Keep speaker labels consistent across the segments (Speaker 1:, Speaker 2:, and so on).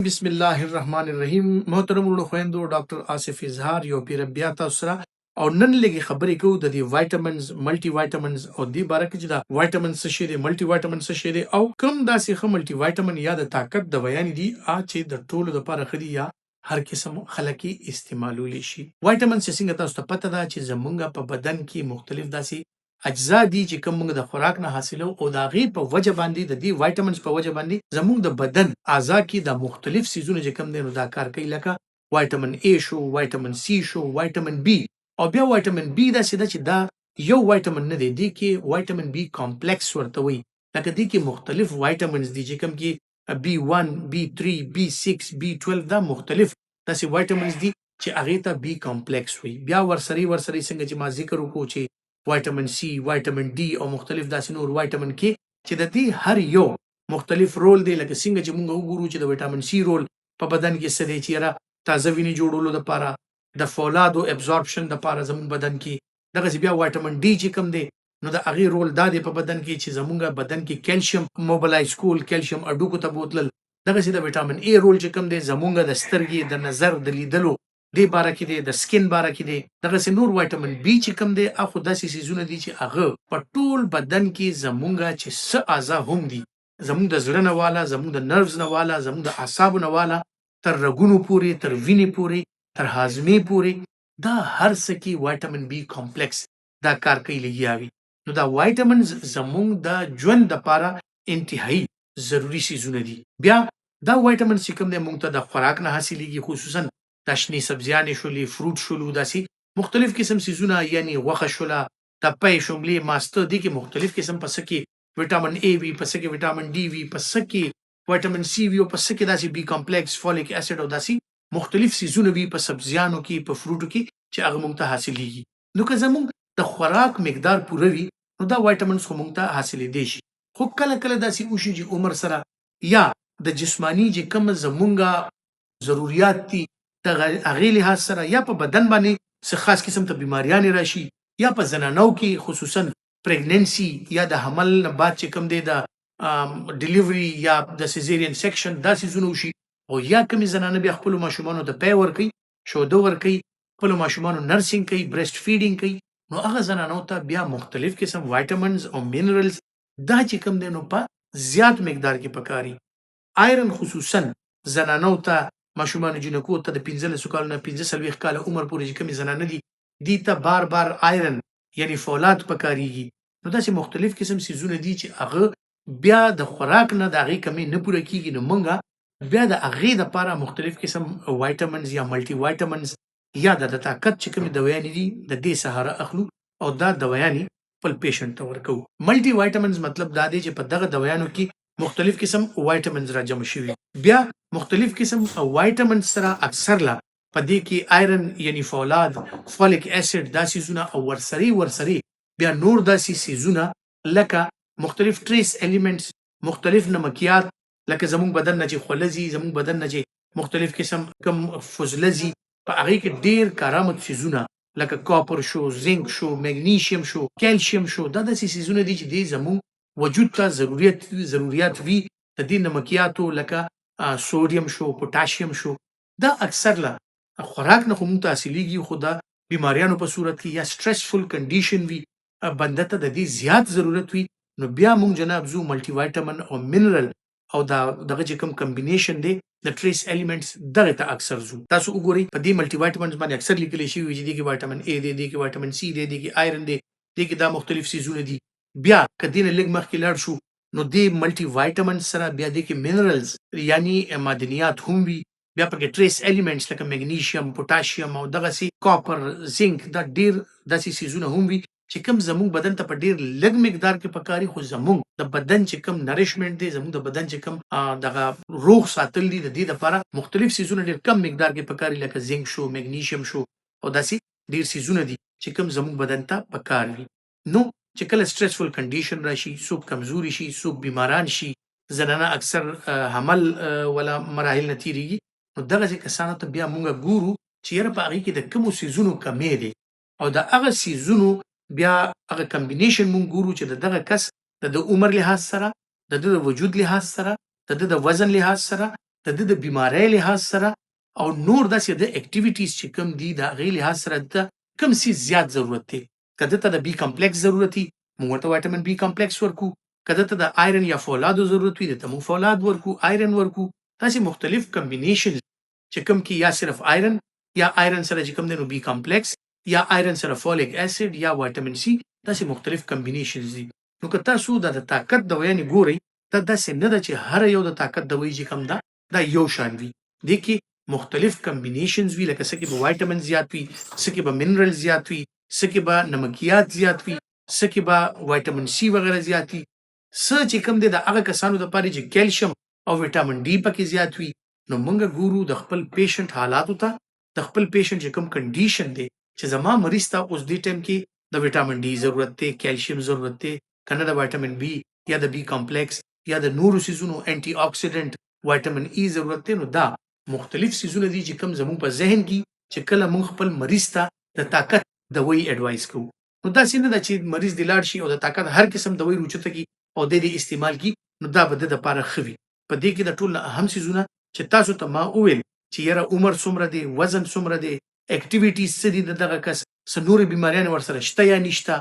Speaker 1: بسم الله الرحمن الرحیم. محترم ورونو، خويندو، ډاکټر آصف اظهار یو پیر بیا تاسو سره او نن لږه خبرې کوو د دې وایټامنز، ملټي وایټامنز او دې باره کې چې دا وایټامن څه شی دی، ملټي وایټامن څه شی دی او کوم داسې ښه ملټي وایټامن یا د طاقت دوایانې دي چې د ټولو دپاره ښه دي یا هر قسم خلک یې استعمالولی شي. وایټامنز چې څنګه تاسو ته پته ده چې زمونږ په بدن کې مختلف داسې اجزا دي چې کوم موږ د خوراک نه حاصلو او د هغې په وجه باندې، د دې وایټامنز په وجه باندې زموږ د بدن اعضا کې دا مختلف څیزونه چې کوم دی نو دا کار کوي، لکه وایټامن ای شو، وایټامن سی شو، وایټامن بی. او بیا وایټامن بی داسې ده چې دا یو وایټامن نه دی، دې کې وایټامن بی کمپلیکس ورته وایي، لکه دې کې مختلف وایټامنز دي چې کوم کې بی 1، بی 3، بی 6، بی 12، دا مختلف داسې وایټامنز دي چې هغې ته بی کمپلیکس وایي. بیا ورسره څنګه چې ما ذکر وکړو چې وایټامن سی، وایټامن ډي او مختلف داسې نور وایټامن کې چې د دې هر یو مختلف رول دی. لکه څنګه چې مونږ وګورو چې د وایټامن سی رول په بدن کې څه دی، چې یاره تازه وینې جوړولو دپاره، د فولادو ابزاربشن دپاره زموږ بدن کې. دغسې بیا وایټامن ډي چې کوم دی نو د هغې رول دا دی په بدن کې چې زموږ بدن کې کلشیم موبلایز کول، کلشیم هډوکو ته بوتلل. دغسې د وایټامن ای رول چې کوم دی زموږ د سترګې د نظر د لیدلو دې باره کې دی، د سکین باره کې دی. دغسې نور وایټامن بی چې کوم دی هغه خو داسې څیزونه دي چې هغه په ټول بدن کې زموږ چې څه اعضا هم دي، زموږ د زړه نه والا، زموږ د نروز نه والا، زموږ د اعصابو نه والا، تر رګونو پورې، تر وینې پورې، تر هاضمې پورې، دا هر څه کې وایټامن بی کمپلیکس دا کار کوي لګیا وي. نو دا وایټامنز زموږ د ژوند دپاره انتهایی ضروري څیزونه دي. بیا دا وایټامنز چې کوم دی موږ ته د خوراک نه حاصلېږي، خصوصا دا شنې سبزیانې شولې، فروټ شولو، داسې مختلف قسم څیزونه، یعنی غوښه شوله، دا پی، شوملې، ماسته، دې کې مختلف قسم په څه کې ویټامن ای وي، په څه کې ویټامن ډي وي، په څه کې ویټامن سی وي او په څه کې داسې بی کمپلیکس، فولیک اسید او داسې مختلف څیزونه وي په سبزیانو کې، په فروټو کې چې هغه موږ ته حاصلېږي. نو که زموږ د خوراک مقدار پوره وي نو دا وایټامنز خو موږ ته حاصلېدی شي، خو کله کله داسې وشي چې عمر سره یا د جسماني چې کوم زمونږ ضروریات دي د هغې لحاظ سره یا په بدن باندې څه خاص قسم ته بیماریانې راشي یا په زنانو کې خصوصا پریګننسي یا د حمل نه بعد چې کوم دی د ډیلیوري یا د سیزیرین سیکشن دا څیزونه وشي او یا کومې زنانه بیا خپلو ماشومانو ته پی ورکوي، شوده ورکوي، خپلو ماشومانو نرسینګ کوي، برسټ فیډینګ کوي، نو هغه زنانو ته بیا مختلف قسم وایټامنز او منرلز دا چې کوم دی نو په زیات مقدار کې پکاري. آیرن خصوصا زنانو ته، ماشومانو، جینکو ته د 15 کالو نه 45 کاله عمر پورې چې کومې زنانه دي دي ته بار بار آیرن یعنی فولاد پکارېږي. نو داسې مختلف قسم څیزونه دي چې هغه بیا د خوراک نه د هغې کمی نه پوره کېږي، نو موږ بیا د هغې دپاره مختلف قسم وایټامنز یا ملټي وایټامنز یا د طاقت چې کومې دوایانې دي د دې سهاره اخلو او دا دوایانې خپل پیشنټ ته ورکوو. ملټي وایټامنز مطلب دا دی چې په دغه دوایانو کې مختلف قسم وایټامنز را جمع شوي. بیا مختلف قسم وایټامنز سره اکثر لا په دې کې آیرن یعنی فولاد، فولیک اسید دا څیزونه او ورسره بیا نور داسې څیزونه لکه مختلف ټریس الیمنټس، مختلف نمکیات، لکه زموږ بدن نه چې خوله ځي، زموږ بدن نه چې مختلف قسم کم فضله ځي، په هغې کې ډېر کارآمد څیزونه لکه کاپر شو، زنک شو، مګنیشیم شو، کلشیم شو، دا داسې څیزونه دي چې دې زموږ وجود ته ضروریات وي. د دې نمکیاتو لکه سوډیم شو، پوټاشیم شو، دا اکثر له خوراک نه خو موږ ته حاصلېږي، خو د بیماریانو په صورت کې یا سټریسفul کنډیشن وي بنده ته د دې زیات ضرورت وي، نو بیا موږ جناب ځو ملټي وایټامن او منرل او دا دغه چې کوم کمبینیشن دی د ټریس الیمنټس دغه ته اکثر ځو. تاسو وګورئ په دې ملټي وایټامنز باندې اکثر لیکل شوي وي چې دې کې وایټامن ای دی، دې کې وایټامن سی دی، دې کې آیرن دی، دې کې دا مختلف څیزونه دي. بیا که دې نه لږ مخکې لاړ شو نو دې ملټي وایټامنز سره بیا دې کې منرلز یعنی معدنیات هم وي، بیا پکې ټریس الیمنټس لکه مګنیشیم، پوټاشیم او دغسې کاپر، زنک، دا ډېر داسې څیزونه هم وي چې کوم زموږ بدن ته په ډېر لږ مقدار کې پکاري، خو زموږ د بدن چې کوم نریشمنټ دی، زموږ د بدن چې کوم دغه روغ ساتل دي، د دې دپاره مختلف څیزونه ډېر کم مقدار کې پکاري، لکه زنک شو، مګنیشیم شو او داسې ډېر څیزونه دي چې کوم زموږ بدن ته پکار وي. نو چې کله سټریسفul کنډیشن راشي، څوک کمزوري شي، څوک بیماران شي، زنانه اکثر حمل ولا مراحل نه تېرېږي، نو دغسې کسانو ته بیا موږ ګورو چې یاره په هغې کې د کومو څیزونو کمی دی او د هغه څیزونو بیا هغه کمبینیشن مونږ ګورو چې د دغه کس د عمر لحاظ سره، د ده د وجود لحاظ سره، د ده د وزن لحاظ سره، د ده د بیمارۍ لحاظ سره او نور داسې د اکټیویټیز چې کوم دي، د هغې لحاظ سره ده کوم څیز زیات ضرورت دی. که ده ته د بي کمپلیکس ضرورت وي، موږ ورته وایټامین بي کمپلیکس ورکو. که ده ته د آیرن یا فولادو ضرورت وي، ده ته موږ فولاد ورکو، آیرن ورکو. داسې مختلف کمبینیشن چې کوم کې یا صرف آیرن، یا آیرن سره چې کوم دی نو بي کمپلیکس، یا آیرن سره فولیک اسید یا وایټامین سی، داسې مختلف کمبینیشنز دي. نو که تاسو دا د طاقت دوایانې ګورئ، دا داسې نه ده چې هر یو د طاقت دوایي چې کوم ده دا یو شان وي. دې کې مختلف کمبینیشنز وي، لکه څه کې به وایټامین زیات وي، څه کې به منرل زیات وي، څه کې به نمکیات زیات وي، څه کې به وایټامین سی وغیرہ زیات وي، څه چې کوم دی د هغه کسانو دپاره چې کیلشیم او ویټامین ډي پکې زیات وي. نو موږ ګورو د خپل پیشنټ حالاتو ته، د خپل پیشنټ چې کوم کنډیشن دی، چې زما مریض ته اوس دې ټایم کې د ویټامین ډي ضرورت دی، کیلشیم ضرورت دی، که نه د ویټامین بي یا د بي کمپلیکس یا د نورو څیزونو انټي اکسیډنټ ویټامین ای ضرورت دی. نو دا مختلف څیزونه دي چې کوم زموږ په ذهن کې چې کله موږ خپل مریض ته د طاقت دوایي اډوایز کوو. نو داسې نه ده چې مریض دې لاړ شي او د طاقت هر قسم دوایي روچته کړي او دی دې استعمال کړي نو دا به د ده دپاره ښه وي. په دې کې د ټول نه اهم څیزونه چې تاسو ته ما وویل چې یاره عمر څومره دی، وزن څومره دی، اکټیویټیز څه دي، د دغه کس څه نورې بیماریانې ورسره شته یا نشته،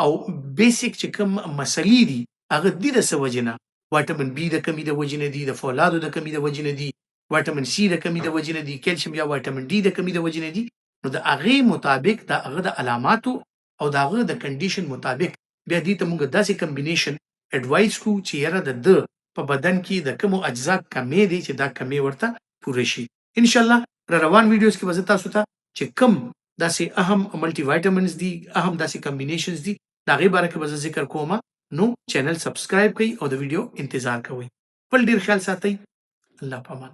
Speaker 1: او بیسیک چې کوم مسلې دي هغه دي د څه وجې نه، وایټامین بي د کمي د وجې نه دي، د فولادو د کمي د وجې نه دي، وایټامین سی د کمي د وجې نه دي، کیلشیم یا وایټامین ډي د کمي د وجې نه دي. نو د هغې مطابق، د هغه د علاماتو او د هغه د کنډیشن مطابق بیا دې ته موږ داسې کمبینیشن اډوایز کو چې یاره د ده په بدن کې د کومو اجزا کمې دی چې دا کمې ورته پوره شي. ان شاء الله را روان ویډیوز کې به زه تاسو ته چې کوم داسې اهم ملټي وایټامینز دي، اهم داسې کمبینیشنز دي، د هغې باره کې به زه ذکر کوم. نو چینل سبسکرایب کړئ او د ویډیو انتظار کوئ. خپل ډیر خیال ساتئ. الله پامان.